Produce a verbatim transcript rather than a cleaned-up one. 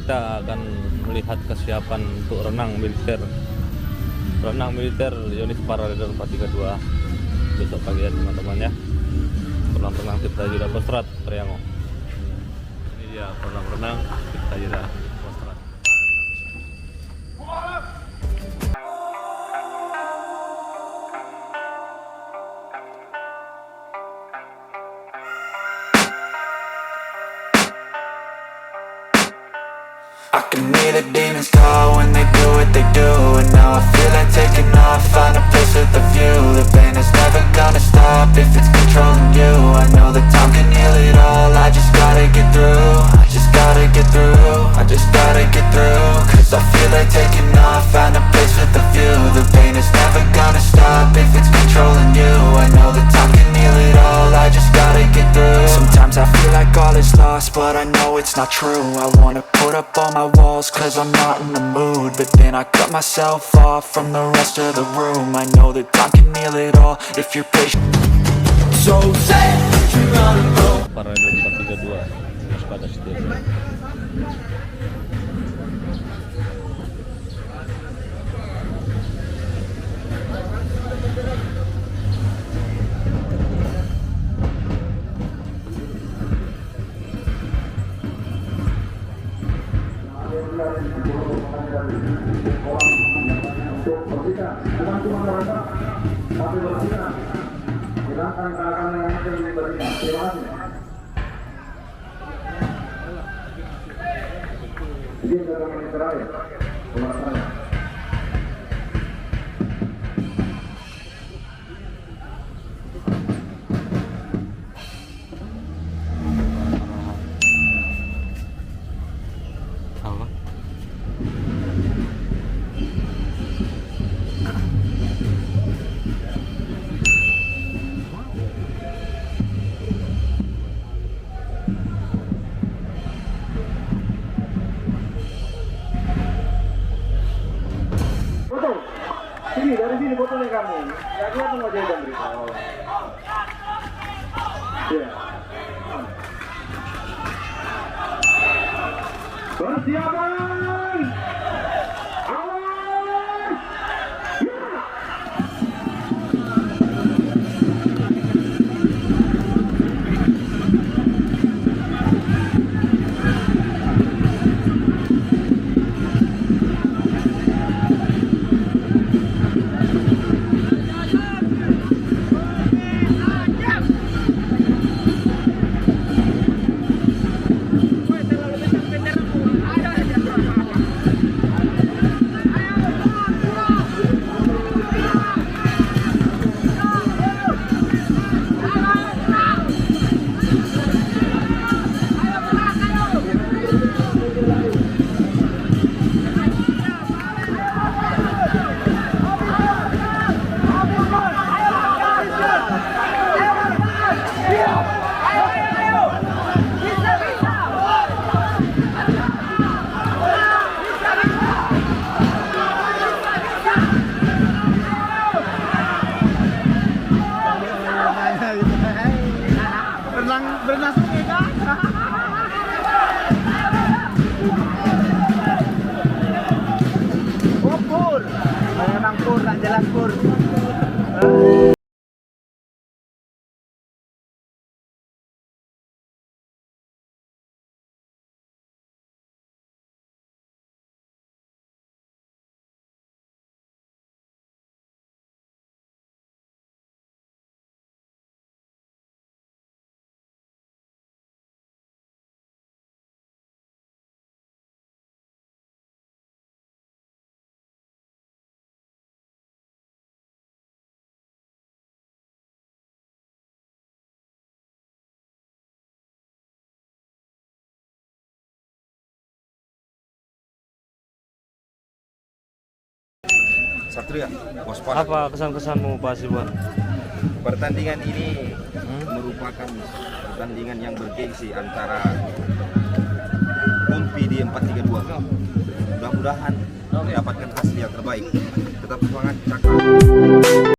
Kita akan melihat kesiapan untuk renang militer. Renang militer unit Pararaider empat tiga dua. Besok pagi ya, teman-teman, ya. Kolam renang Tirta Yudha Kostrad, Priango. Ini dia kolam renang Tirta Yudha Kostrad. I can hear the demons call when they do what they do. And now I feel like taking off, find a place with a view. The pain is never gonna stop if it's controlling you. I know that time can heal it all. I just gotta get through. I just gotta get through. I just gotta get through. Cause I feel like taking off, find a place with a view. The pain is never gonna stop if it's controlling you. I know that time can heal it all. I just gotta get through. Sometimes I feel like all is lost, but I know it's not true. I wanna put up all my walls, cause I'm not in the mood. But then I cut myself off from the rest of the room. I know that time can heal it all if you're patient. So say what you wanna know. Parade empat tiga dua, waspada setia. Untuk bersihkan, bukan cuma merasa, tapi bersihkan. Hilangkan kenangan yang ada di bersihkan. Terima kasih. Izin ke teman Israel, pelaksana. Apa? Potong. Sini, dari sini potongnya kamu. Nggak kelihatan wajahnya, Bang. Oh. Iya. Persiapan. Awas. Ya. Berenang, berenang sungai kah? Oh, pur. Memang pur, nak jelas pur. Satria, waspada. Apa kesan-kesanmu, Pak Hasibuan? Pertandingan ini merupakan pertandingan yang bergengsi antara Kumpi di empat tiga dua. Mudah-mudahan mendapatkan hasil yang terbaik. Tetap semangat, Cakra.